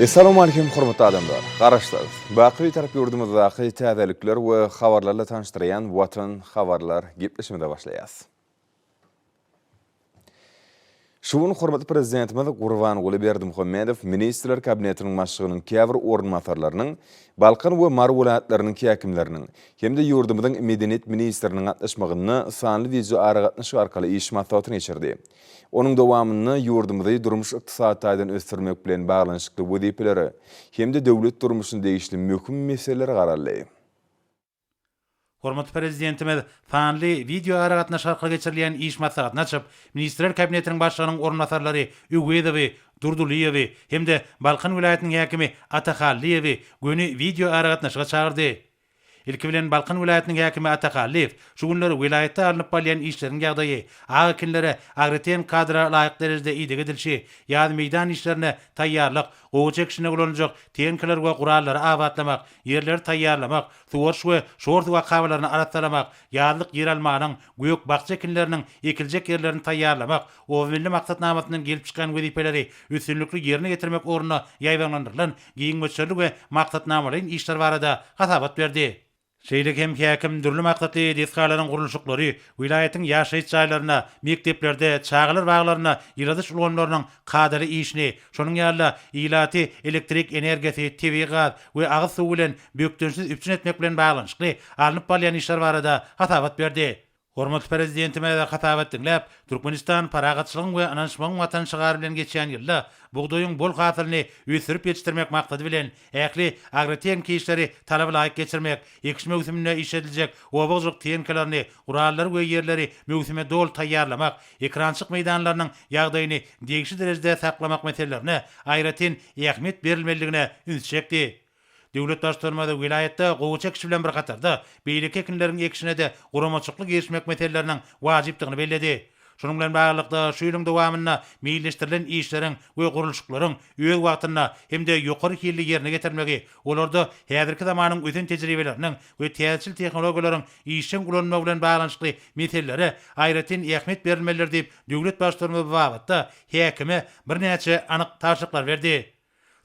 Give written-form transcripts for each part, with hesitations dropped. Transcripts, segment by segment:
Essalawmaleýkim hormatly adamlar! Garaşsyz, baky Bitarap ýurdumyzdaky täzelikler we habarlarla tanyşdyrýan Watan habarlar gepleşigimize başlaýas. Şu gün hormatly Prezidentimiz Gurbanguly Berdimuhamedow Ministrler Kabinetiniň Başlygynyň käbir orunbasarlarynyň, Balkan we Mary welaýatlarynyň häkimleriniň hem-de ýurdumyzyň Medeniýet ministriniň gatnaşmagynda sanly wideoaragatnaşyk arkaly iş maslahatyny geçirdi. Onuň dowamynda ýurdumyzy durmuş-ykdysady taýdan ösdürmek bilen baglanyşykly wezipelere hem-de döwlet durmuşyna degişli möhüm meselelere garaldy. Hormatly Prezidentimiz sanly wideoaragatnaşyk arkaly geçirilýän iş maslahatyny açyp, Ministrler Kabinetiniň Başlygynyň orunbasarlary Öwezowy, Durdylyýewi hem-de Balkan welaýatynyň häkimi Atahallyýewi göni wideoaragatnaşyga çagyrdy. Ilki bilen Balkan welaýatynyň häkimi Ata Hallyýew şu günler welaýatda alnyp barylýan işleriň ýagdaýy, ak ekinlere agrotehnik kadra laýyk derejede ideg edilişi, ýaz meýdan işlerine taýýarlyk, gowaça ekişinde ulanyljak tehnikalar we gurallary abatlamak, ýerleri taýýarlamak, suwaryş we şor suw akabalaryny arassalamak, ýazlyk ýeralmanyň, gök-bakja ekinleriniň ekiljek ýerlerini taýýarlamak, Oba milli maksatnamasyndan gelip çykýan wezipeleri üstünlikli ýerine ýetirmek ugrunda ýaýbaňlandyrylan giň möçberli we maksatnamalaýyn işler barada hasabat berdi. Şeýle hem häkim dürli maksatly desgalaryň gurluşyklary, welaýatyň ýaşaýyş jaýlarynda, mekdeplerde, çagalar baglarynda ýyladyş ulgamlarynyň kadaly işini, şonuň ýaly-da, ilaty elektrik energiýasy, tebigy gaz we agyz suwy bilen bökdençsiz üpjün etmek bilen baglanyşykly alnyp barylýan işler barada hasabat berdi. Hormatly Prezidentimiz hasabat diňläp, Türkmenistan parahatçylygyň we ynanyşmagyň Watany şygary bilen geçýän ýylda bugdaýyň bol hasylyny ösdürip ýetişdirmek maksady bilen, ähli agrotehniki işleri talaba laýyk geçirmek, ekiş möwsüminde işlediljek oba hojalyk tehnikalaryny, gurallary we ýerleri möwsüme doly taýýarlamak, ekerançylyk meýdanlarynyň ýagdaýyny degişli derejede saklamak meselelerine aýratyn ähmiýet berilmelidigine ünsi çekdi. Döwlet Baştutanymyz welaýatda gowaça ekişi bilen bir hatarda, beýleki ekinleriň ekişine-de guramaçylykly girişmek meseleleriniň wajypdygyny belledi. Şunuň bilen baglylykda, şu ýylyň dowamynda meýilleşdirilen işleriň we gurluşyklaryň öz wagtynda hem-de ýokary hilli ýerine ýetirilmegi, olarda häzirki zamanyň ösen tejribeleriniň we täzeçil tehnologiýalaryň işjeň ulanylmagy bilen baglanyşykly meselelere aýratyn ähmiýet berilmelidir diýip, döwlet Baştutanymyz bu babatda häkime birnäçe anyk tabşyryklary berdi.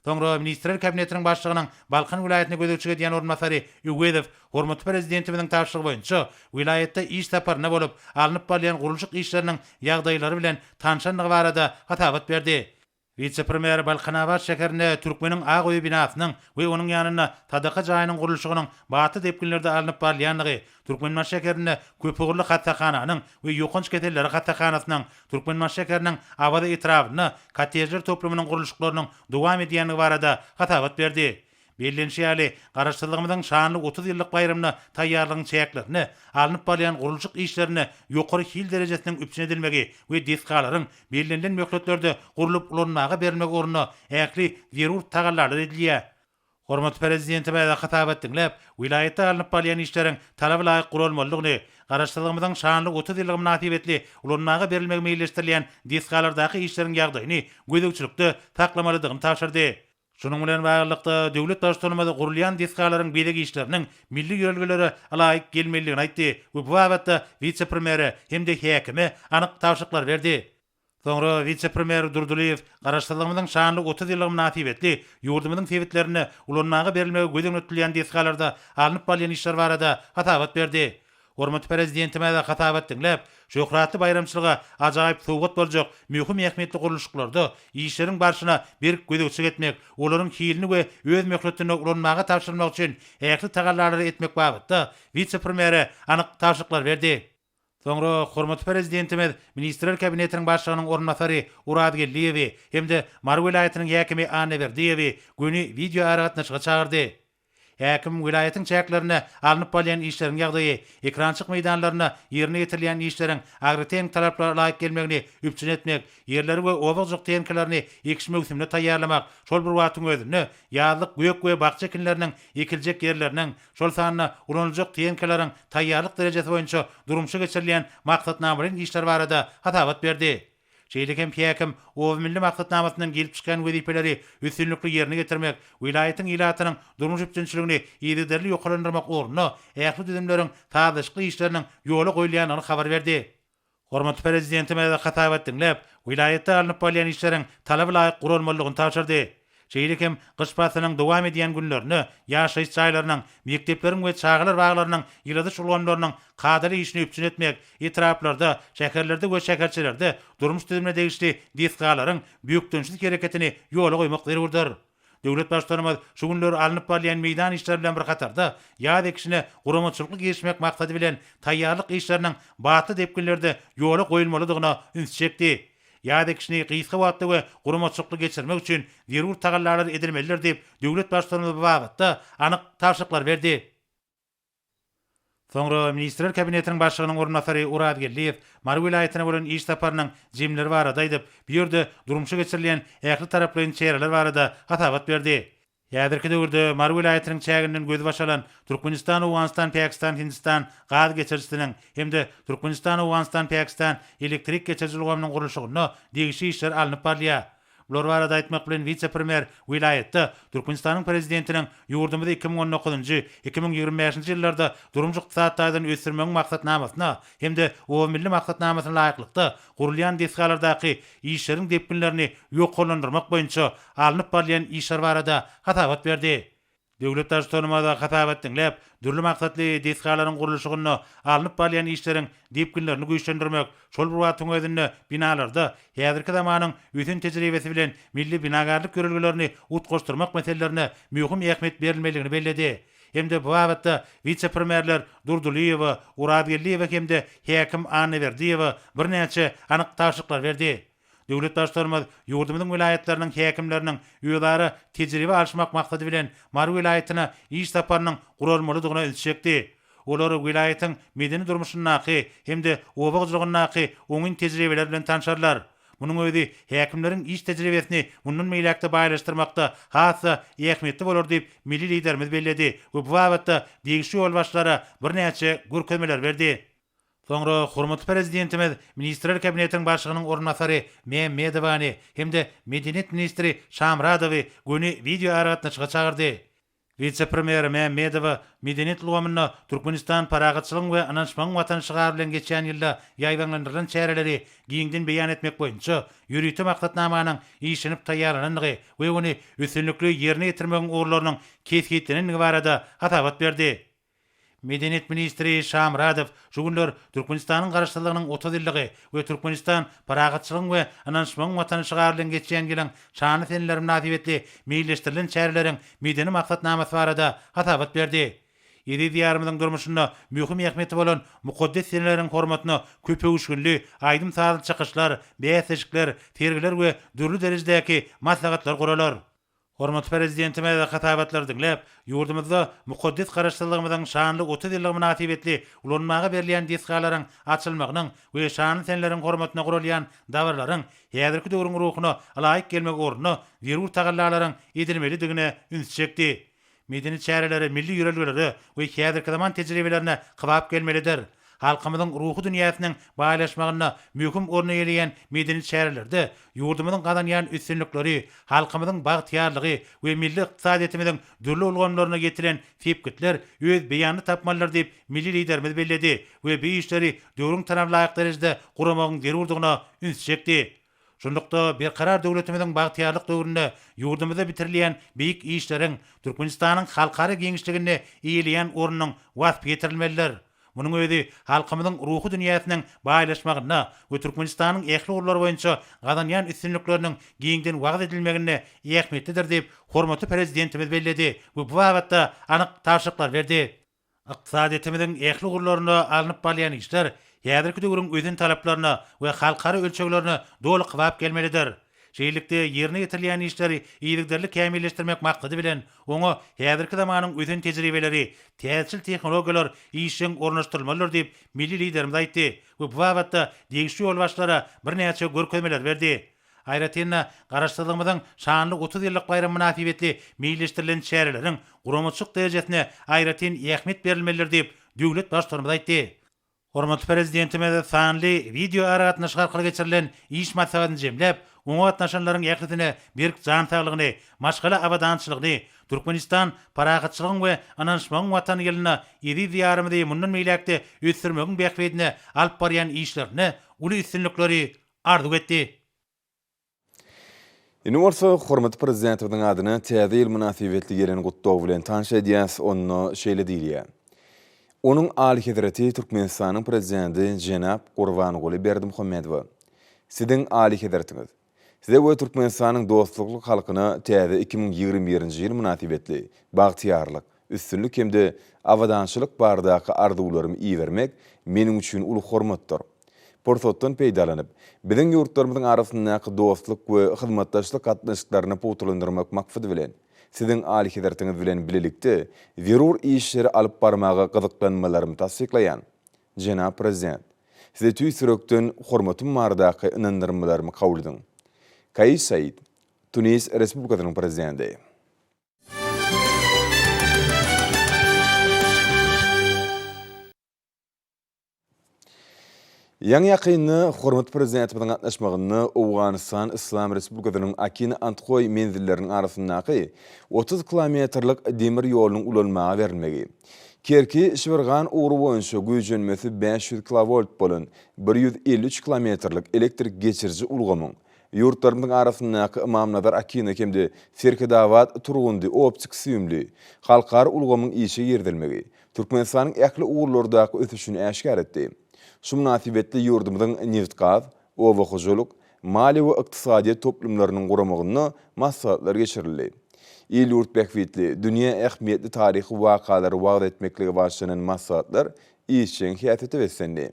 Soňra Ministrler Kabinetiniň Başlygynyň Balkan welaýatyna gözegçilik edýän orunbasary Öwezow hormatly Prezidentimiziň tabşyrygy boýunça welaýatda iş saparynda bolup, alnyp barylýan gurluşyk işleriniň ýagdaýlary bilen tanşandygy barada hasabat berdi. Wise-premýer Balkanabat şäherinde Türkmeniň ak öýi binasynyň we onuň ýanynda sadaka jaýynyň gurluşygynyň batly depginlerde alnyp barylýandygy, Türkmenbaşy şäherinde köpugurly hassahananyň we ýokanç keselleri hassahanasynyň, Türkmenbaşy şäheriniň Awaza etrabynda kottejler toplumynyň gurluşyklarynyň dowam edýändigi barada hasabat berdi. Bellenişi ýaly, Garaşsyzlygymyzyň şanly 30 ýyllyk baýramyna taýýarlygyň çäklerinde alnyp barylýan gurluşyk işlerinde ýokary hil derejesiniň üpjün edilmegi we desgalaryň bellenilen möhletlerde gurlup ulanmaga berilmegi ugrunda ähli zerur tagallalar edilýär. Hormatly Prezidentimiz hasabat diňläp, welaýatda alnyp barylýan işleriň talaba laýyk guralmalydygyny, Garaşsyzlygymyzyň şanly 30 ýyllygy mynasybetli ulanmaga berilmegi meýilleşdirilýän desgalardaky işleriň ýagdaýyny gözegçilikde saklamalydygyny tabşyrdy. Şunuň bilen baglylykda, döwlet Baştutanymyz gurulýan desgalaryň bezeg işleriniň milli ýörelgelere ylaýyk gelmelidigini aýtdy we bu babatda wise-premýere hem-de häkime anyk tabşyryklary berdi. Soňra wise-premýer Durdylyýew Garaşsyzlygymyzyň şanly 30 ýyllygy mynasybetli ýurdumyzyň sebitlerinde ulanmaga berilmegi göz öňünde tutulýan desgalarda alnyp barylýan işler barada hasabat berdi. Hormatly Prezidentimiz hasabat diňläp, şöhratly baýramçylyga ajaýyp sowgat boljak möhüm ähmiýetli gurluşyklarda işleriň barşyna berk gözegçilik etmek, olaryň hilini we öz möhletinde ulanmaga tabşyrmak üçin ähli tagallalary etmek babatda wise-premýere anyk tabşyryklary berdi. Soňra hormatly Prezidentimiz Ministrler Kabinetiniň Başlygynyň orunbasary Urazgeldiýewi hem-de Mary welaýatynyň häkimi Annaberdiýewi göni wideoaragatnaşyga çagyrdy. Häkim welaýatyň çäklerinde alnyp barylýan işleriň ýagdaýy, ekerançylyk meýdanlarynda ýerine ýetirilýän işleriň agrotehniki talaplara laýyk gelmegini üpjün etmek, ýerleri we oba hojalyk tehnikalaryny ekiş möwsümine taýýarlamak, şol bir wagtyň özünde ýazlyk gök we bakja ekinleriniň ekiljek ýerleriniň, şol sanda ulanyljak tehnikalaryň taýýarlyk derejesi boýunça durmuşa geçirilýän maksatnamalaýyn işler barada hasabat berdi. Şeýle hem häkim Oba milli maksatnamasyndan gelip çykýan wezipeleri üstünlikli ýerine ýetirmek, welaýatyň ilatynyň durmuş üpjünçiligini yzygiderli ýokarlandyrmak ugrunda ähli düzümleriň sazlaşykly işleriniň ýola goýulýandygyny habar berdi. Hormatly Prezidentimiz hasabat diňläp, welaýatda alnyp barylýan işleriň talaba laýyk guralmalydygyny tabşyrdy. Şeýle hem gyş paslynyň dowam edýän günlerinde ýaşaýyş jaýlarynyň, mekdepleriň we çagalar baglarynyň ýyladyş ulgamlarynyň kadaly işini üpjün etmek, etraplarda, şäherlerde we şäherçelerde durmuş düzümine degişli desgalaryň bökdençsiz hereketini ýola goýmak zerurdyr. Döwlet Baştutanymyz şu günler alnyp barylýan meýdan işleri bilen bir hatarda, ýaz ekişine guramaçylykly girişmek maksady bilen taýýarlyk işleriniň batly depginlerde ýola goýulmalydygyna üns çekdi. Ýaz ekişini gysga wagtda we guramaçylykly geçirmek üçin zerur tagallalar edilmelidir diýip, döwlet Baştutanymyz bu babatda anyk tabşyryklary berdi. Soňra Ministrler Kabinetiniň Başlygynyň orunbasary Oraz Geldiýew Mary welaýatyna bolan iş saparynyň jemleri barada aýdyp, bu ýerde durmuşa geçirilýän ähli taraplaýyn çäreler barada hasabat berdi. Häzirki döwürde Mary welaýatynyň çäginden gözbaş alan Türkmenistan-Owganystan-Pakistan-Hindistan gaz geçirijisiniň hem-de Türkmenistan-Owganystan-Pakistan elektrik geçiriji ulgamynyň gurluşygynda degişli işler alnyp barylýar. Bular barada aýtmak bilen wise-premýer welaýatda Türkmenistanyň Prezidentiniň ýurdumyzy 2019-njy, 2025-nji ýyllarda durmuş-ykdysady taýdan ösdürmegiň maksatnamasyna hem-de Oba milli maksatnamasyna laýyklykda gurulýan desgalardaky işleriň depginlerini ýokarlandyrmak boýunça alnyp barylýan işler barada hasabat berdi. Döwlet Baştutanymyz hasabat diňläp, dürli maksatly desgalaryň gurluşygynda alnyp barylýan işleriň depginlerini güýçlendirmek, şol bir wagtyň özünde binalarda häzirki zamanyň ösen tejribesi bilen milli binagärlik ýörelgelerini utgaşdyrmak meselelerine möhüm ähmiýet berilmelidigini belledi hem-de bu babatda wise-premýerler Durdylyýewe, Orazgeldiýewe hem-de häkim Annaberdiýewe birnäçe anyk tabşyryklary berdi. Döwlet Baştutanymyz ýurdumyzyň welaýatlarynyň häkimleriniň özara tejribe alyşmak maksady bilen Mary welaýatyna iş saparynyň guralmalydygyna ünsi çekdi. Olar welaýatyň medeni durmuşyndaky hem-de oba hojalygyndaky oňyn tejribeler bilen tanşarlar. Munuň özi häkimleriň iş tejribesini mundan beýläk-de baýlaşdyrmakda has-da ähmiýetli bolar diýip, milli Liderimiz belledi we bu babatda degişli ýolbaşçylara birnäçe görkezmeleri berdi. Soňra hormatly Prezidentimiz Ministrler Kabinetiniň Başlygynyň orunbasary Mämmedowany hem-de medeniýet ministri Şamyradowy göni wideoaragatnaşyga çagyrdy. Wise-premýer Mämmedowa medeniýet ulgamynda Türkmenistan parahatçylygyň we ynanyşmagyň Watany şygary bilen geçýän ýylda ýaýbaňlandyrylan çäreleri giňden beýan etmek boýunça ýörite maksatnamanyň işlenip taýýarlanandygy we ony üstünlikli ýerine ýetirmegiň ugurlarynyň kesgitlenendigi barada hasabat berdi. Medeniýet ministri Şamyradow şu günler Türkmenistanyň Garaşsyzlygynyň 30 ýyllygy we Türkmenistan, parahatçylygyň we ynanyşmagyň Watany şygary bilen geçýän ýylyň şanly seneleri mynasybetli meýilleşdirilen çäreleriň medeni maksatnamasy barada hasabat berdi. Eziz Diýarymyzyň durmuşynda möhüm ähmiýeti bolan mukaddes seneleriň hormatyna köpöwüşginli aýdym-sazly çykyşlar, bäsleşikler, sergiler we dürli derejedäki maslahatlar guralar. Hormatly Prezidentimiz hasabatlary diňläp, ýurdumyzda mukaddes Garaşsyzlygymyzyň şanly 30 ýyllygy mynasybetli ulanmaga berilýän desgalaryň açylmagynyň we şanly seneleriň hormatyna guralýan dabaralaryň häzirki döwrüň ruhuna ylaýyk gelmegi ugrunda zerur tagallalaryň edilmelidigine ünsi çekdi. Medeni çäreler milli ýörelgelere we häzirki zaman tejribelerine kybap gelmelidir. Halkymyzyň ruhy dünýäsiniň baýlaşmagynda möhüm orun eýeleýän medeni çärelerde ýurdumyzyň gazanýan üstünlikleri, halkymyzyň bagtyýarlygy we milli ykdysadyýetimiziň dürli ulgamlarynda ýetilen sepgitler öz beýanyny tapmalydyr diýip, milli Liderimiz belledi we bu işleri döwrüň talabyna laýyk derejede guramagyň zerurdygyna ünsi çekdi. Şunlukda, Berkarar döwletimiziň bagtyýarlyk döwründe ýurdumyzda bitirilýän beýik işleriň Türkmenistanyň halkara giňişliginde eýeleýän ornunyň waspy ýetirilmelidir. Munuň özi halkymyzyň ruhy dünýäsiniň baýlaşmagynda we Türkmenistanyň ähli ugurlar boýunça gazanýan üstünlikleriniň giňden wagyz edilmeginde ähmiýetlidir diýip, hormatly Prezidentimiz belledi we bu babatda anyk tabşyryklary berdi. Ykdysadyýetimiziň ähli ugurlarynda alnyp barylýan işler häzirki döwrüň ösen talaplaryna we halkara ölçeglerine doly kybap gelmelidir. Şeýlelikde, ýerine ýetirilýän işleri yzygiderli kämilleşdirmek maksady bilen, oňa häzirki zamanyň ösen tejribeleri, täzeçil tehnologiýalar işjeň ornaşdyrylmalydyr diýip, milli Liderimiz aýtdy we bu babatda degişli ýolbaşçylara birnäçe görkezmeleri berdi. Aýratyn-da, Garaşsyzlygymyzyň şanly 30 ýyllyk baýramy mynasybetli meýilleşdirilen çäreleriň guramaçylyk derejesine aýratyn ähmiýet berilmelidir diýip, döwlet Baştutanymyz aýtdy. Hormatly Prezidentimiz sanly wideoaragatnaşyk arkaly geçirilen iş maslahatyny jemläp, oňa gatnaşanlaryň ählisine berk jan saglygyny, maşgala abadançylygyny, Türkmenistan, parahatçylygyň we ynanyşmagyň Watany ýylynda eziz Diýarymyzy mundan beýläk-de ösdürmegiň bähbidine alyp barýan işlerinde uly üstünlikleri arzuw etdi. Indi bolsa hormatly Prezidentimiziň adyna Täze ýyl mynasybetli gelen gutlag bilen tanyş edýäs, onda şeýle diýilýär, Onuň Alyhezreti Türkmenistanyň Prezidenti jenap Gurbanguly Berdimuhamedowa, Siziň Alyhezretiňiz! Size we Türkmenistanyň dostlukly halkyna täze 2021-nji ýyl mynasybetli bagtyýarlyk, üstünlik hem-de abadançylyk baradaky arzuwlarymy ibermek meniň üçin uly hormatdyr. Pursatdan peýdalanyp, biziň ýurtlarymyzyň arasyndaky dostluk we hyzmatdaşlyk gatnaşyklaryny pugtalandyrmak maksady bilen, Siziň Alyhezretiňiz bilen bilelikde zerur işleri alyp barmaga gyzyklanmalarymy tassyklaýan. Jenap Prezident, Size tüýs ýürekden hormatym baradaky ynandyrmalarymy kabul ediň. Kais Said, Tunis Respublikasynyň Prezidenti. Ýaňy-ýakynda hormatly Prezidentimiziň gatnaşmagynda Owganystan Yslam Respublikasynyň Akina-Andhoý menzilleriniň arasyndaky 30 kilometrlik demir ýolunyň ulanmaga berilmegi, Kerki, Şibirgan ugry boýunça güýjenmesi 500 kilowolt bolan 153 kilometrlik elektrik geçiriji ulgamyň, ýurtlarymyzyň arasyndaky Ymamnazar-Akina hem-de Serhedabat-Turgundy optik-süýümli halkara ulgamyň işe girizilmegi Türkmenistanyň ähli ugurlardaky ösüşini äşgär etdi. Şu mynasybetli ýurdumyzyň nebitgaz, oba hojalyk, maliýe we ykdysadyýet toplumlarynyň guramagynda maslahatlar geçirildi. Il-ýurt bähbitli, dünýä ähmiýetli taryhy wakalary wagyz etmeklige bagyşlanan maslahatlar işjeň häsiýete beslendi.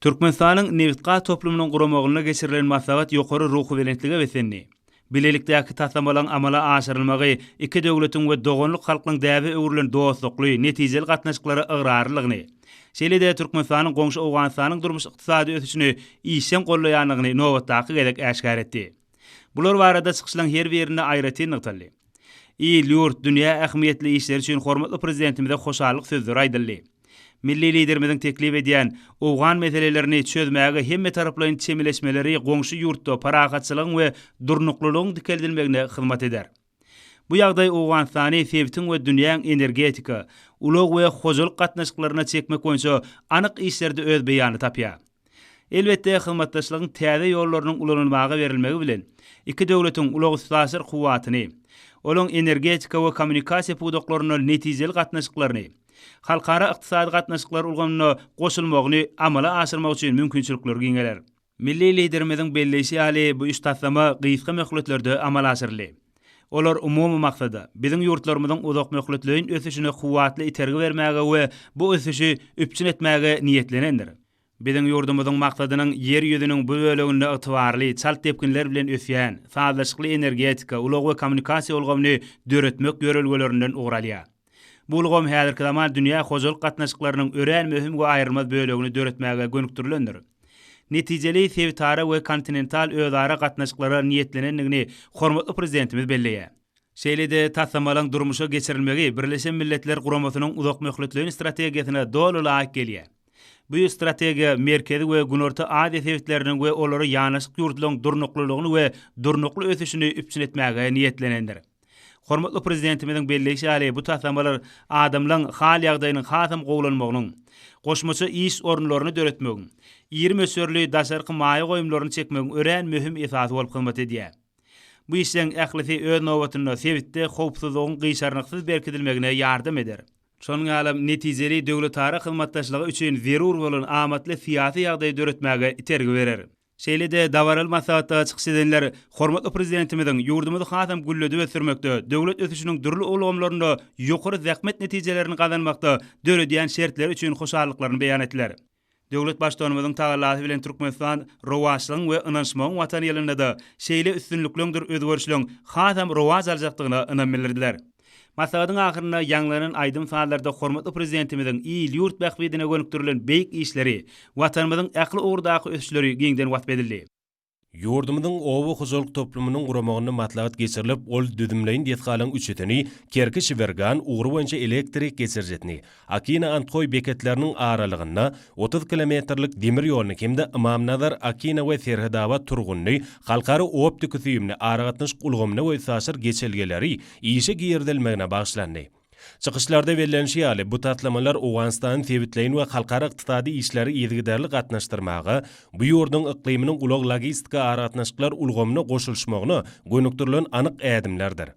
Türkmenistanyň nebitgaz toplumynyň guramagynda geçirilen maslahat ýokary ruhubelentlige beslendi. Bilelikdäki taslamalaryň amala aşyrylmagy iki döwletiň we doganlyk halklaryň däbe öwrülen dostlukly, netijeli gatnaşyklara ygrarlydygyny, şeýle-de Türkmenistanyň goňşy Owganystanyň durmuş-ykdysady ösüşini işjeň goldaýandygyny nobatdaky gezek äşgär etdi. Bular barada çykyşlaryň her birinde aýratyn nygtaldy. Il-ýurt, dünýä ähmiýetli işleri üçin hormatly Prezidentimize hoşallyk sözleri aýdyldy. Milli Liderimiziň teklip edýän owgan meselelerini çözmäge hemmetaraplaýyn çemeleşmeleri goňşy ýurtda parahatçylygyň we durnuklylygyň dikeldilmegine hyzmat eder. Bu ýagdaý Owganystany sebitiň we dünýäň energetika, ulag we hojalyk gatnaşyklaryna çekmek boýunça anyk işlerde öz beýanyny tapýar. Elbetde, hyzmatdaşlygyň täze ýollarynyň ulanylmaga berilmegi bilen, iki döwletiň ulag-üstaşyr kuwwatyny, olaň energetika we kommunikasiýa pudaklarynda netijeli gatnaşyklaryny, halkara ykdysady gatnaşyklar ulgamyna goşulmagyny amala aşyrmak üçin mümkinçilikler giňeler. Milli Liderimiziň belleýşi ýaly, bu üç taslama gysga möhletlerde amala aşyryldy. Olar umumy maksada, biziň ýurtlarymyzyň uzakmöhletleýin ösüşine kuwwatly itergi bermäge we bu ösüşi üpjün etmäge niýetlenendir. Biziň ýurdumyzyň maksadynyň Ýer ýüzüniň bu böleginde ygtybarly, çalt depginler bilen ösýän, sazlaşykly energetika, ulag we kommunikasiýa ulgamyny döretmek ýörelgelerinden ugur alýar. Bu ulgam häzirki zaman dünýä hojalyk gatnaşyklarynyň örän möhüm we aýrylmaz bölegini döretmäge gönükdirilendir. Netijeli sebitara we kontinental özara gatnaşyklara niýetlenendigini hormatly Prezidentimiz belleýär. Şeýle-de taslamalaryň durmuşa geçirilmegi Birleşen Milletler Guramasynyň uzakmöhletleýin strategiýasyna doly laýyk gelýär. Bu strategiýa Merkezi we Günorta Aziýa sebitleriniň we olara ýanaşyk ýurtlaryň durnuklylygyny we durnukly ösüşini üpjün etmäge niýetlenendir. Hormatly Prezidentimiziň belleýşi ýaly, bu taslamalar adamlaryň hal-ýagdaýynyň hasam gowulanmagynyň, goşmaça iş orunlaryny döretmegiň, iri möçberli daşarky maýa goýumlaryny çekmegiň örän möhüm esasy bolup hyzmat edýär. Bu işleriň ählisi öz nobatynda sebitde howpsuzlygyň gyşarnyksyz berkidilmegine ýardam eder. Şonuň ýalam netijeli döwletara hyzmatdaşlygy üçin zerur bolan amatly syýasy ýagdaýy döretmäge itergi berer. Şeýle-de dabaraly maslahatda çykyş edenler hormatly Prezidentimiziň ýurdumyzy hasam gülledip ösdürmekde, döwlet ösüşiniň dürli ulgamlarynda ýokary zähmet netijelerini gazanmakda döredýän şertleri üçin hoşallyklaryny beýan etdiler. Döwlet Baştutanymyzyň tagallasy bilen Türkmenistan rowaçlygyň we ynanyşmagyň Watany ýylynda-da şeýle üstünlikleňdir özgerişleň hasam rowaç aljakdygyna ynam bildirdiler. Maslahatyň ahyrynda ýaňlanan aýdym-sazlarda hormatly Prezidentimiziň il-ýurt bähbidine gönükdirilen beýik işleri, Watanymyzyň ähli ugurdaky ösüşleri giňden wasp edildi. Ýurdumyzyň oba hojalyk toplumynyň guramagynda maslahat geçirilip, ol düzümleýin desgalaryň üçüsini, Kerki-Şibergan ugry boýunça elektrik geçirijisini, Akina-Andhoý beketleriniň aralygynda 30 kilometrlik demir ýoluny hem-de Ymamnazar-Akina we Serhedabat-Turgundy halkara optiki-süýümli aragatnaşyk ulgamyny we üstaşyr geçelgeleri işe girizilmegine bagyşlandy. Çykyşlarda bellenişi ýaly, bu taslamalar Owganystany sebitleýin we halkara ykdysady işlere yzygiderli gatnaşdyrmaga, bu ýurduň yklymynyň ulag-logistika aragatnaşyklar ulgamyna goşulyşmagyna gönükdirilen anyk ädimlerdir.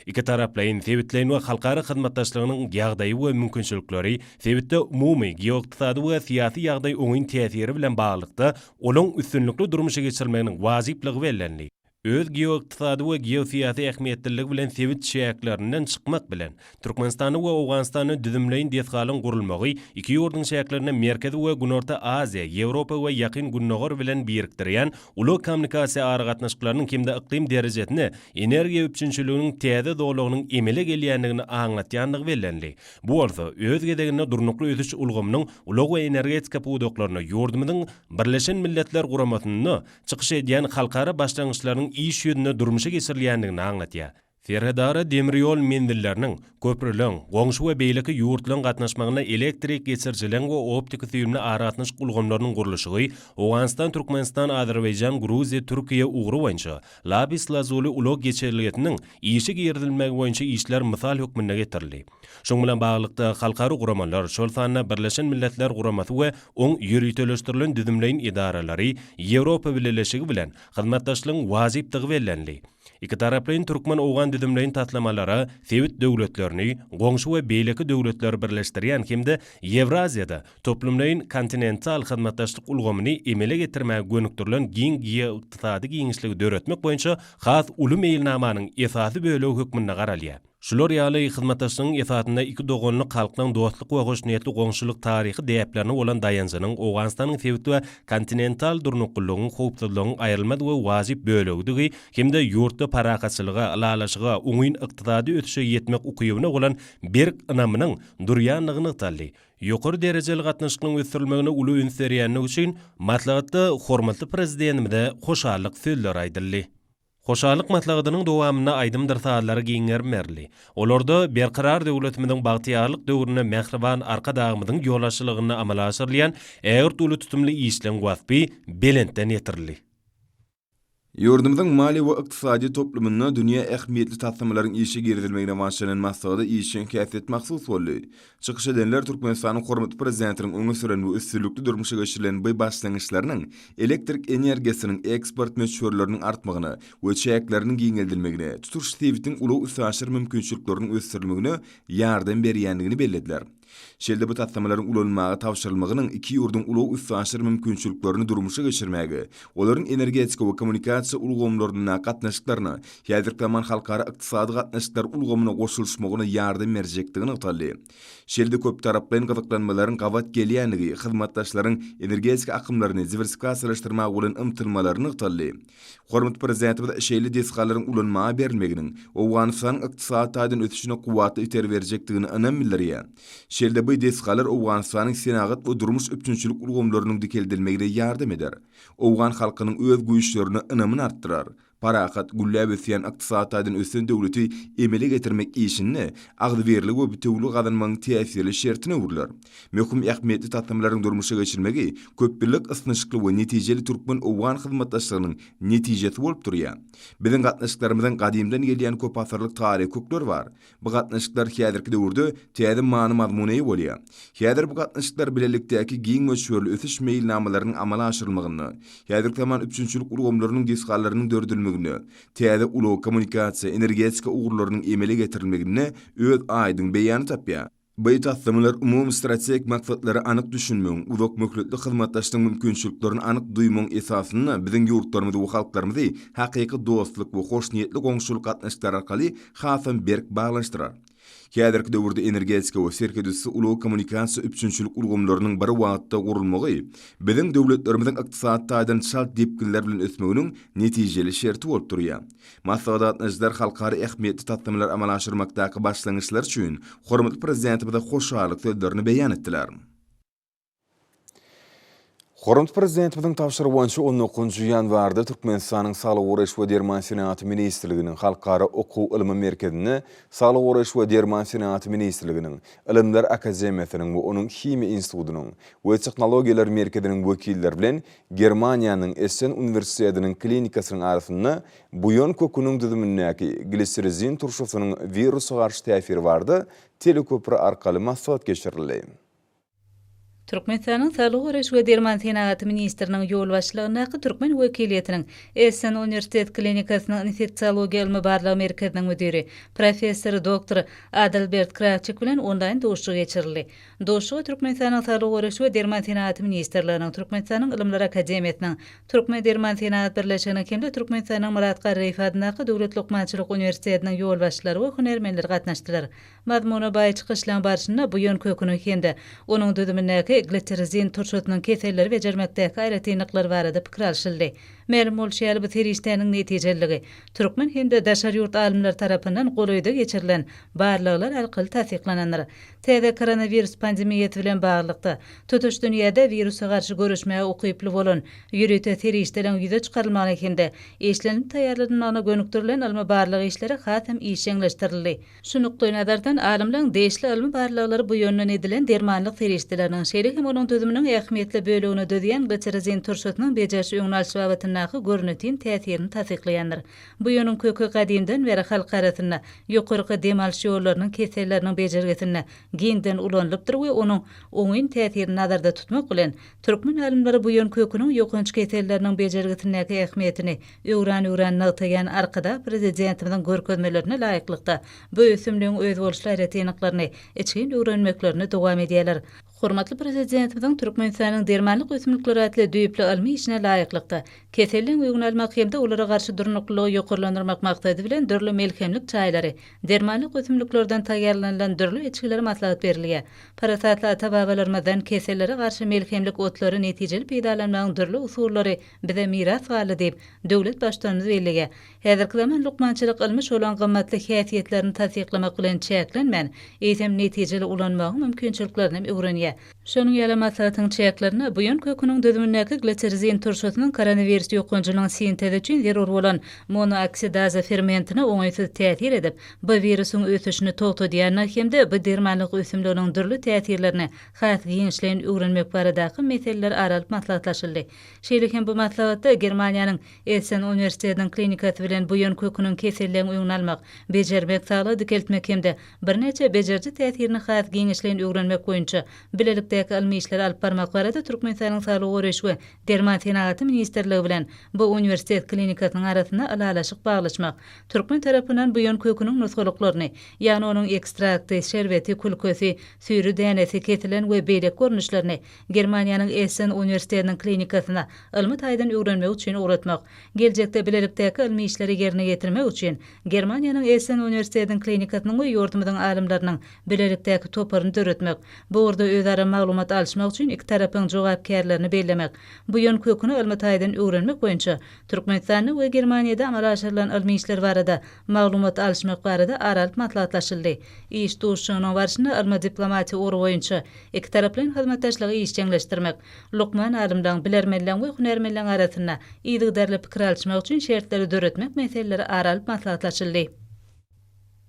Ikitaraplaýyn, sebitleýin we halkara hyzmatdaşlygynyň ýagdaýy we mümkinçilikleri, sebitde umumy geoykdysady we syýasy ýagdaý oňyn täsiri bilen baglylykda, olaň üstünlikli durmuşa geçirilmeginiň wajyplygy bellendi. Öz geoykdysady we geosyýasy ähmiýetliligi bilen sebit çäklerinden çykmak bilen, Türkmenistanda we Owganystanda düzümleýin desgalaryň gurulmagy iki ýurduň çäklerinde Merkezi we Günorta Aziýa, Ýewropa we Ýakyn Gündogar bilen birikdirýän ulag-kommunikasiýa aragatnaşyklarynyň hem-de yklym derejesinde energiýa üpjünçiliginiň täze zolagynyň emele gelýändigini aňlatýandygy bellenildi. Bu bolsa, öz gezeginde durnukly ösüş ulgamynyň ulag we energetika pudaklarynda ýurdumyzyň Birleşen Milletler Guramasynda çykyş edýän halkara başlangyçlarynyň iş ýüzünde durmuşa geçirilýändigini aňladýar. Serhedara demir ýol menzilleriniň, köprüleň, goňşy we beýleki ýurtlaryň gatnaşmagynda elektrik geçirijileň we optiki-süýümli aragatnaşyk ulgamlarynyň gurluşygy Owganystan, Türkmenistan, Azerbaýjan, Gruziýa, Türkiýe ugry boýunça Lapis-Lazuli ulag geçelgesiniň işe girizilmegi boýunça işler mysal hökmünde getirildi. Şunuň bilen baglylykda, halkara guramalar, şol sanda Birleşen Milletler Guramasy we oň ýöriteleşdirilen düzümleýin edaralary Ýewropa Bileleşigi bilen hyzmatdaşlygyň wajypdygy bellenildi. Ikitaraplaýyn türkmen-owgan düzümleýin taslamalara sebit döwletlerini, goňşy we beýleki döwletleri birleşdirýän hem-de Ýewraziýada toplumlaýyn kontinental hyzmatdaşlyk ulgamyny emele getirmäge gönükdirilen giň geoykdysady giňişligi döretmek boýunça has uly meýilnamanyň esasy bölegi hökmünde garalýar. Şular ýaly hyzmatdaşlygyň esasynda iki doganlyk halklaryň dostluk we hoşniýetli goňşulyk taryhy däplerine bolan daýanjynyň Owganystanyň sebit we kontinental durnuklylygyň, howpsuzlygyň aýrylmaz we wajyp bölegidigi hem-de ýurtda parahatçylyga, ylalaşyga, oňyn ykdysady ösüşe ýetmek ukybyna bolan berk ynamynyň durýandygy nygtaldy. Ýokary derejeli gatnaşyklaryň ösdürilmegine uly üns berýändigi üçin maslahatda hormatly Prezidentimize hoşallyk sözleri aýdyldy. Hoşallyk maslahatynyň dowamynda aýdymdyr sazlara giň gerim berildi. Olarda Berkarar döwletimiziň bagtyýarlyk döwründe mähriban Arkadagymyzyň ýolbaşçylygynda amala aşyrylýan ägirt uly tutumly işleň waspy belentden ýetirildi. Ýurdumyzyň maliýe we ykdysady toplumynda dünýä ähmiýetli taslamalaryň işe girizilmegine başlanan maslahata işjeň häsiýet mahsus boldy. Çykyş edenler Türkmenistanyň hormatly Prezidentiniň öňe süren we üstünlikli durmuşa geçirilen bu başlangyçlarynyň elektrik energiýasynyň eksport möçberleriniň artmagyna we çäkleriniň giňeldilmegine, tutuş sebitiň ulag-üstaşyr mümkinçilikleriniň ösdürilmegine ýardam berýändigini bellediler. Şeýle-de bu taslamalaryň ulanylmaga tabşyrylmagynyň iki ýurduň ulag-üstaşyr mümkinçiliklerini durmuşa geçirmäge, olaryň energetika we kommunikasiýa ulgamlaryndaky gatnaşyklaryna, häzirki zaman halkara ykdysady gatnaşyklar ulgamyna goşulyşmagyna ýardam berjekdigi nygtaldy. Şeýle-de köptaraplaýyn gyzyklanmalaryň gabat gelýändigi hyzmatdaşlaryň energetika akymlaryny diwersifikasiýalaşdyrmaga bolan ymtylmalary nygtaldy. Hormatly Prezidentimiz şeýle desgalaryň ulanmaga berilmeginiň Owganystanyň ykdysady taýdan ösüşine kuwwatly itergi berjekdigine ynam bildirýär. Şeýle-de bu desgalar Owganystanyň senagat we durmuş üpjünçilik ulgamlarynyň dikeldilmegine ýardam eder. Owgan halkynyň öz güýçlerine ynamyny artdyrar. Parahat, gülläp ösýän, ykdysady taýdan ösen döwleti emele getirmek işinde agzybirligi we bitewüligi gazanmagyň täsirli şertine öwrüler. Möhüm ähmiýetli taslamalaryň durmuşa geçirilmegi köpýyllyk ysnyşykly we netijeli türkmen-owgan hyzmatdaşlygynyň netijesi bolup durýar. Biziň gatnaşyklarymyzyň gadymdan gelýän köpasyrlyk taryhy kökleri bar. Bu gatnaşyklar häzirki döwürde täze many-mazmuna eýe bolýar. Häzir bu gatnaşyklar bilelikdäki giň möçberli ösüş meýilnamalarynyň amala aşyrylmagynda, häzirki zaman üpjünçilik ulgamlarynyň desgalarynyň döredilmeginde, täze ulag-kommunikasiýa, energetika ugurlarynyň emele getirilmeginde öz aýdyň beýanyny tapýar. Bu taslamalar umumy strategik maksatlara anyk düşünmegiň, uzak möhletli hyzmatdaşlygyň mümkinçiliklerini anyk duýmagyň esasynda biziň ýurtlarymyzy we halklarymyzy hakyky dostluk we hoşniýetli goňşulyk gatnaşyklary arkaly hasam berk baglanyşdyrar. Häzirki döwürde energetika we serhetüsti ulag-kommunikasiýa üpjünçilik ulgamlarynyň bir wagtda gurulmagy biziň döwletlerimiziň ykdysady taýdan çalt depginler bilen ösmeginiň netijeli şerti bolup durýar. Maslahata gatnaşyjylar halkara ähmiýetli taslamalary amala aşyrmakdaky başlangyçlar üçin hormatly Prezidentimize hoşallyk sözlerini beýan etdiler. Hormatly Prezidentimiziň tabşyrygy boýunça on dokuzynjy ýanwarda Türkmenistanyň Saglygy goraýyş we derman senagaty ministrliginiň Halkara okuw-ylmy merkezinde Saglygy goraýyş we derman senagaty ministrliginiň, Ylymlar akademiýasynyň we onuň Himiýa institutynyň we tehnologiýalar merkeziniň wekilleri bilen Germaniýanyň Essen uniwersitetiniň klinikasynyň arasynda buýan köküniň düzümindäki glisirrizin turşusynyň wirusa garşy täsiri barada teleköpri arkaly maslahat geçirildi. Türkmenistanyň Saglygy goraýyş we derman senagaty ministriniň ýolbaşçylygyndaky türkmen wekiliýetiniň Essen uniwersitet klinikasynyň infeksiologiýa ylmy-barlag merkeziniň müdiri, professor doktor Adalbert Krawçik bilen onlaýn duşuşygy geçirildi. Duşuşyga Türkmenistanyň Saglygy goraýyş we derman senagaty ministrliginiň, Türkmenistanyň Ylymlar akademiýasynyň, Türkmendermansenagat birleşiginiň hem-de Türkmenistanyň Myrat Garryýew adyndaky Döwlet lukmançylyk uniwersitetiniň ýolbaşçylary we hünärmenleri gatnaşdylar. Mazmuna baý çykyşlaryň barşynda buýan köküniň hem-de onuň düzümindäki glitirizin turşusynyň keselleri bejermekdäki aýratynlyklary barada pikir alşyldy. Mälim bolşy ýaly, bu serişdäniň netijeliligi türkmen hem-de daşary ýurt alymlary tarapyndan golaýda geçirilen barlaglar arkaly tassyklanandyr. Täze koronawirus pandemiýasy bilen baglylykda, tutuş dünýäde wirusa garşy göreşmäge ukyply bolan ýörite serişdeleriň ýüze çykarylmagyna hem-de işlenilip taýýarlanylmagyna gönükdirilen ylmy-barlag işleri has hem işjeňleşdirildi. Şu nukdaýnazardan, alymlaryň degişli ylmy barlaglary bu ýönden edilen dermanlyk serişdeleriniň, şeýle hem onuň düzüminiň ähmiýetli bölegini düzýän glitirizin turşusynyň bejeriş-öňüni alyş babatyndaky görnetin täsirini tassyklaýandyr. Bu ýönüň köki gadymdan bäri halk arasynda ýokarky dem alyş ýollarynyň keselleriniň bejergisinde giňden ulanylypdyr we onuň oňyn täsirini nazarda tutmak bilen, türkmen alymlary buýan köküniň ýokanç keselleriniň bejergisindäki ähmiýetini öwran-öwran nygtaýan Arkadag Prezidentimiziň görkezmelerine laýyklykda, bu ösümligiň özboluşly aýratynlyklaryny içgin öwrenmeklerini dowam edýärler. Hormatly Prezidentimiziň Türkmenistanyň dermanlyk ösümlikleri atly düýpli ylmy işine laýyklykda, keselleň öňüni almak hem-de olara garşy durnuklylygy ýokarlandyrmak maksady bilen dürli melhemlik çaýlary, dermanlyk ösümliklerden taýýarlanylan dürli içgiler maslahat berilýär. Parasatly ata-babalarymyzdan kesellere garşy melhemlik otlary netijeli peýdalanmagyň dürli usullary bize miras galdy diýip, döwlet Baştutanymyz belleýär. Häzirki zaman lukmançylyk ylmy şolaň gymmatly häsiýetlerini tassyklamak bilen çäklenmän, eýsem netijeli ulanmagyň mümkinçiliklerini hem öwrenýär. Şonuň ýaly maslahatyň çäklerinde buýan köküniň düzümindäki glitirizin turşusynyň koronawirus ýokanjynyň sintezi üçin zerur bolan monooksidaza fermentine oňaýsyz täsir edip, bu wirusyň ösüşini togtadýandygy hem-de bu dermanlyk ösümliginiň dürli täsirlerini has giňişleýin öwrenmek baradaky meseleler ara alyp maslahatlaşyldy. Şeýle hem bu maslahatda Germaniýanyň Essen uniwersitetiniň klinikasy bilen buýan köküniň keselleň öňüni almak, bejermek, saglygy dikeltmek hem-de birnäçe bejeriji täsirini has giňişleýin öwrenmek boýunça bilelikdäki ylmy işleri alyp barmak barada Türkmenistanyň Saglygy goraýyş we derman senagaty ministrligi bilen bu uniwersitet klinikasynyň arasynda ylalaşyk baglaşmak, türkmen tarapyndan buýan köküniň nusgalyklaryny, ýagny onuň ekstrakty, şerbeti, külkesi, süýri dänesi, kesilen we beýleki görnüşlerini Germaniýanyň Essen uniwersitetiniň klinikasyna ylmy taýdan öwrenmek üçin ugratmak, geljekde bilelikdäki ylmy işleri ýerine ýetirmek üçin Germaniýanyň Essen uniwersitetiniň klinikasynyň we ýurdumyzyň alymlarynyň bilelikdäki toparyny döretmek, bu ugurda özara maglumat alyşmak üçin iki tarapyň jogapkärlerini bellemek, buýan köküni ylmy taýdan öwrenmek boýunça Türkmenistanda we Germaniýada amala aşyrylan ylmy işler barada maglumat alyşmak barada ara alyp maslahatlaşyldy. Iş duşuşygynyň barşynda ylmy diplomatiýa ugry boýunça Ikitaraplaýyn hyzmatdaşlygy işjeňleşdirmek, lukman alymlaryň, bilermenleriň we hünärmenleriň arasynda yzygiderli pikir alyşmak üçin şertleri döretmek meseleleri ara alyp maslahatlaşyldy.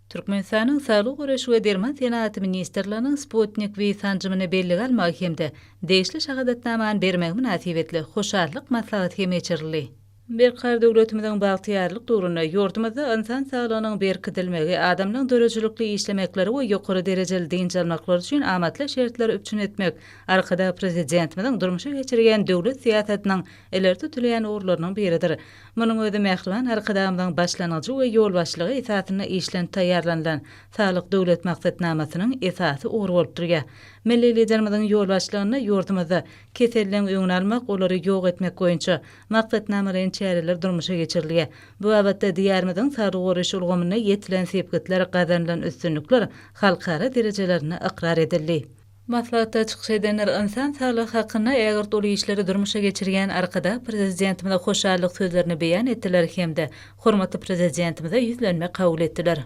Türkmenistanyň Saglygy goraýyş we derman senagaty ministrliginiň Sputnik V sanjymyny bellige almagy hem-de degişli şahadatnamany bermegi mynasybetli hoşallyk maslahaty hem geçirildi. Berkarar döwletimiziň bagtyýarlyk döwründe ýurdumyzda ynsan saglygynyň berkidilmegi, adamlaryň döredijilikli işlemekleri we ýokary derejeli dynç almaklary üçin amatly şertleri üpjün etmek Arkadag Prezidentimiziň durmuşa geçirýän döwlet syýasatynyň ileri tutulýan ugurlarynyň biridir. Munuň özi mähriban Arkadagymyzyň başlangyjy we ýolbaşçylygy esasynda işlenip taýýarlanylan Saglyk Döwlet maksatnamasynyň esasy ugry bolup durýar. Milli Liderimiziň ýolbaşçylygynda ýurdumyzda keselleň öňüni almak, olary ýok etmek boýunça Maksatnamalaýyn çäreler durmuşa geçirilýär. Bu babatda Diýarymyzyň saglygy goraýyş ulgamynda ýetilen sepgitler, gazanylan üstünlikler halkara derejelerinde ykrar edildi. Maslahatda çykyş edenler ynsan saglygy hakynda ägirt uly işleri durmuşa geçirýän Arkadag Prezidentimize hoşallyk sözlerini beýan etdiler hem-de hormatly Prezidentimize ýüzlenme kabul etdiler.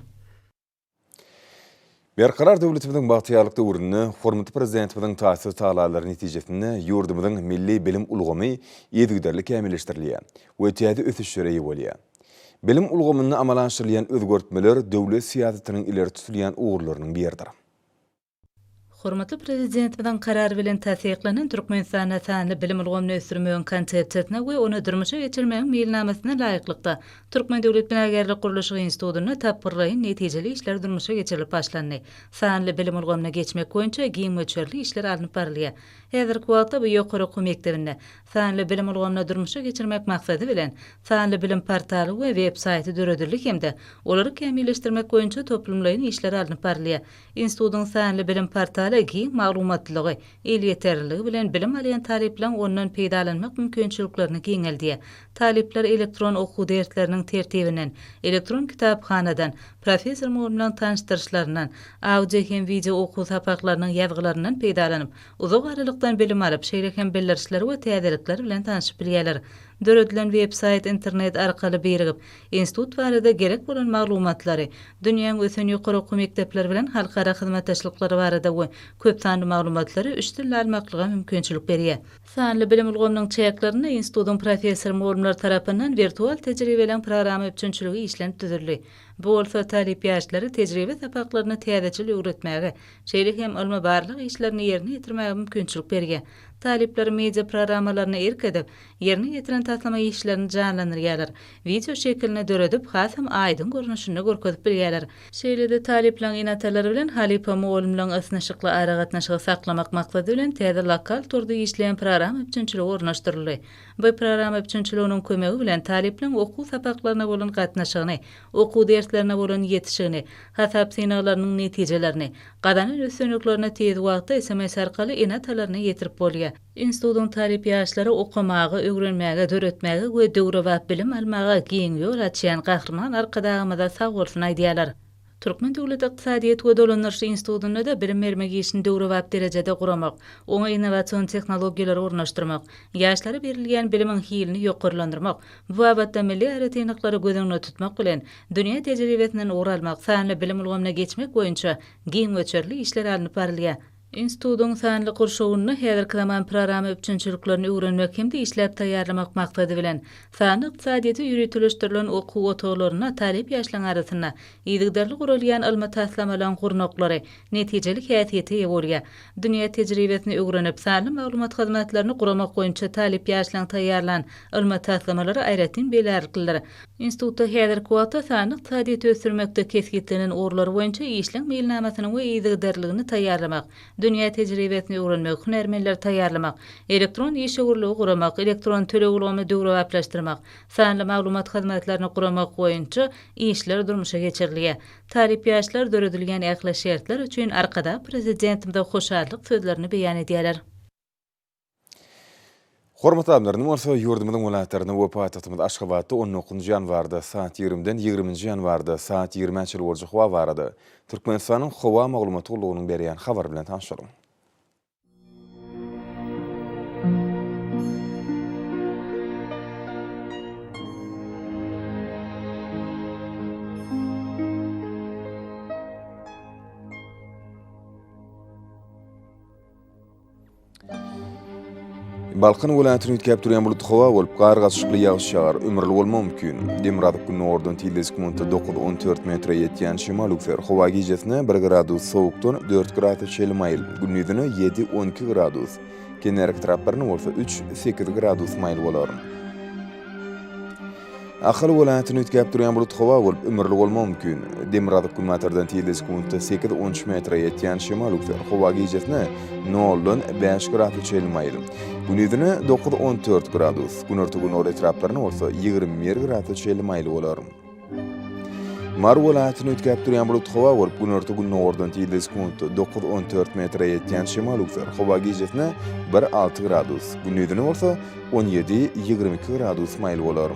Berkarar döwletimiziň bagtyýarlyk döwründe hormatly Prezidentimiziň taýsyz tagallalary netijesinde ýurdumyzyň milli bilim ulgamy yzygiderli kämilleşdirilýär we täze ösüşlere eýe bolýar. Bilim ulgamynda amala aşyrylýan özgertmeler döwlet syýasatynyň ileri tutulýan ugurlarynyň biridir. Hormatly Prezidentimiziň Karary bilen tassyklanan Türkmenistanda sanly bilim ulgamyny ösdürmegiň Konsepsiýasyna we ony durmuşa geçirmegiň Meýilnamasyna laýyklykda, Türkmen döwlet binagärlik-gurluşyk institutynda tapgyrlaýyn netijeli işler durmuşa geçirilip başlandy. Sanly bilim ulgamyna geçmek boýunça giň möçberli işler alnyp barylýar. Häzirki wagtda bu ýokary okuw mekdebinde sanly bilim ulgamyny durmuşa geçirmek maksady bilen, sanly bilim portaly we web-saýty döredildi hem-de olary kämilleşdirmek boýunça toplumlaýyn işler alnyp barylýar. Institutyň sanly bilim portaly giň maglumatlylygy, elýeterliligi bilen bilim alýan talyplaryň ondan peýdalanmak mümkinçiliklerini giňeldýär. Talyplar elektron okuw dersleriniň tertibinden, elektron kitaphanadan, professor-mugallymlaryň tanyşdyryşlaryndan, audio hem wideo okuw sapaklarynyň ýazgylaryndan peýdalanyp, uzak aralykdan bilim alyp, şeýle hem bildirişler we täzelikler bilen tanşyp bilýärler. Döredilen web-saýt internet arkaly birigip, institut barada gerek bolan maglumatlary, dünýäň ösen ýokary okuw mekdepleri bilen halkara hyzmatdaşlyklary barada we köp sanly maglumatlary üç dilde almaklyga mümkinçilik berýär. Sanly bilim ulgamynyň çäklerinde institutyň professor-mugallymlary tarapyndan wirtual tejribeleň programma üpjünçiligi işlenip düzüldi. Bu bolsa talyp ýaşlara tejribe sapaklaryny täzeçil öwretmäge, şeýle hem ylmy-barlag işlerini ýerine ýetirmäge mümkinçilik berýär. Talyplar media programmalaryna erk edip, ýerine ýetiren taslama işlerini janlandyrýarlar, wideo şekilini döredip, hasam aýdyň görnüşinde görkezip bilýärler. Şeýle-de talyplaryň ene-atalary bilen halypa mugallymlaryň ysnyşykly aragatnaşygy saklamak maksady bilen täze lokal torda işleýän programma üpjünçiligi ornaşdyryldy. Bu programma üpjünçiliginiň kömegi bilen talyplaryň okuw sapaklaryna bolan gatnaşygyny, okuw derslerine bolan ýetişigini, hasap synaglarynyň netijelerini, gazanan üstünliklerini tiz wagtda sms arkaly ene-atalaryna ýetirip bolýar. Institutyň talyp ýaşlary okamaga, öwrenmäge, döretmäge we döwrebap bilim almaga giň ýol açýan Gahryman Arkadagymyza sag bolsun aýdýarlar. Türkmen döwlet ykdysadyýet we dolandyryş institutynda-da bilim bermek işini döwrebap derejede guramak, oňa innowasion tehnologiýalary ornaşdyrmak, ýaşlara berilýän bilimiň hilini ýokarlandyrmak, bu babatda milli aýratynlyklary göz öňünde tutmak bilen, dünýä tejribesinden ugur almak, sanly bilim ulgamyna geçmek boýunça giň möçberli işler alnyp barylýar. Institutyň sanly gurşawynda häzirki zaman programma üpjünçiliklerini öwrenmek hem-de işläp taýýarlamak maksady bilen, sanly ykdysadyýete ýöriteleşdirilen okuw otaglarynda talyp ýaşlaryň arasynda yzygiderli guralýan ylmy taslamalaryň gurnaklary netijeli häsiýete eýe bolýar. Dünýä tejribesini öwrenip, sanly maglumat hyzmatlaryny guramak boýunça talyp ýaşlaryň taýýarlan ylmy taslamalary aýratyn bellärliklidir. Institutda häzirki wagtda sanly ykdysadyýeti ösdürmekde kesgitlenen ugurlar boýunça işleň meýilnamasyny we yzygiderliligini taýýarlamak, dünýä tejribesini öwrenmek, hünärmenleri taýýarlamak, elektron işewürligi guramak, elektron töleg ulgamyny döwrebaplaşdyrmak, sanly maglumat hyzmatlaryny guramak boýunça işler durmuşa geçirilýär. Talyp ýaşlar döredilýän ähli şertler üçin Arkadag Prezidentimize hoşallyk sözlerini beýan edýärler. Hormatly adamlar, indi bolsa ýurdumyzyň welaýatlarynda we paýtagtymyz Aşgabatda on dokuzynjy ýanwarda saat ýigrimiden ýigriminji ýanwarda saat ýigrimä çenli boljak howa barada Türkmenistanyň Howa maglumat gullugynyň berýän habary bilen tanyşalyň. Balkan welaýatyny üýtgäp durýan bulutly howa bolup, gar gatyşykly ýagyş ýagar, ümürli bolmagy mümkin. Demirgazyk-gündogardan tizligi sekuntda 9-14 metre ýetýän şemal üwser. Howa gijesine bir gradus sowukdan dört grasa çenli maýyl, gündizine ýedi-on iki gradus, kenarýaka etraplarynda bolsa üç-sekiz gradus maýyl bolar. Ahal welaýatynda üýtgäp durýan bulut howa bolup, ümürli bolmagy mümkin. Demirgazyk-günbatardan tizligi sekuntda sekiz-on üç metre ýetýän şemal üwser. Howa gijesine noldan bäş grasa çenli maýyl. Gündizine dokuz-on dört gradus, günorta-gündogar etraplarynda bolsa 21 grasa çenli maýyl bolar. Mary welaýatynda üýtgäp durýan bulut howa bolup, günorta-gündogardan tizligi sekuntda dokuz-on dört metre ýetýän şemal üwser. Howa gijesine bir-alty gradus, gündizine bolsa on ýedi, 22 gradus maýyl bolar.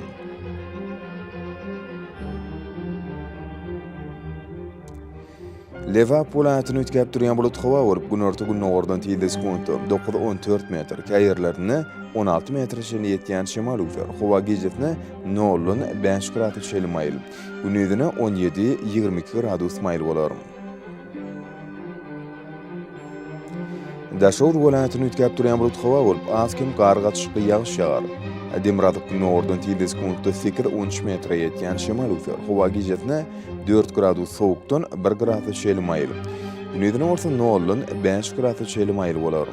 Lebap welaýatyny üýtgäp durýan bulut howa bolup, günorta-gündogardan tizligi sekuntda dokuz-on dört metr, käýerlerinde 16 metre çenli ýetýän şemal üwser. Howa gijesine noldan bäş grasa çenli maýyl, gündizine on ýedi, 22 gradus maýyl bolar. Daşoguz welaýatynda üýtgäp durýan bulutly howa bolup, az-kem gar gatyşykly ýagyş ýagar. Demirgazyk-gündogardan tizligi sekuntda sekiz, on üç metre ýetýän şemal öwser. Howa gijesine dört gradus sowukdan bir gradus çenli maýyl. Gündizine bolsa noldan bäş gradus çenli maýyl bolar.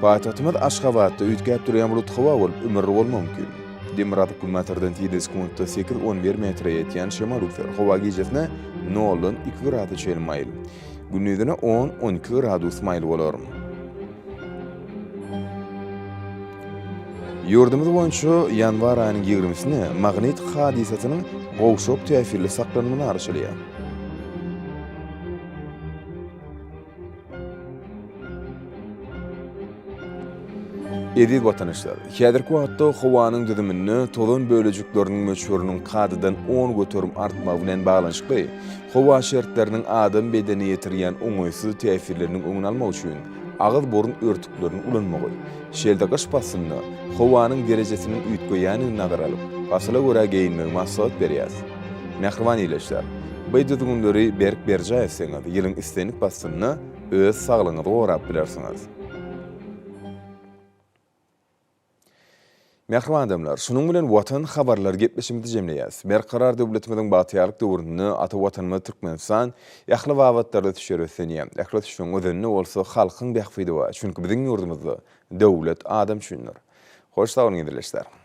Paýtagtymyz Aşgabatda üýtgäp durýan bulutly howa bolup, ümürli bolmagy mümkin. Demirgazyk-günbatardan tizligi sekuntda sekiz, on bir metre ýetýän şemal öwser. Howa gijesine noldan iki gradus çenli maýyl. Gündizine on, on iki gradus maýyl bolar. Ýurdumyz boýunça ýanwar aýynyň ýigrimisinde magnit hadysasynyň gowşak täsirli saklanmagyna garaşylýar. Eziz watandaşlar, häzirki wagtda howanyň düzüminde tozan bölejikleriniň möçberiniň kadadan 10% artmagy bilen baglanyşykly howa şertleriniň adam bedenine ýetirýän oňaýsyz täsirleriniň öňüni almak üçin agyz-burun örtüklerini ulanmagy, şeýle-de gyş paslynda howanyň derejesiniň üýtgeýändigini nazara alyp, pasyla görä geýinmegi maslahat berýäris. Mähriban ildeşler, bu düzgünleri berk berjaý etseňiz, ýylyň islendik paslynda öz saglygyňyzy gorap bilersiňiz. Mähriban adamlar, şunuň bilen Watan habarlary gepleşigimizi jemleýäris. Berkarar döwletimiziň bagtyýarlyk döwründe ata Watanymyz Türkmenistan ähli babatlarda ösüşlere beslenýär. Ähli ösüşiň özeninde bolsa halkyň bähbidi bar. Çünki biziň ýurdumyzda döwlet adam üçindir. Hoş sag boluň ildeşler!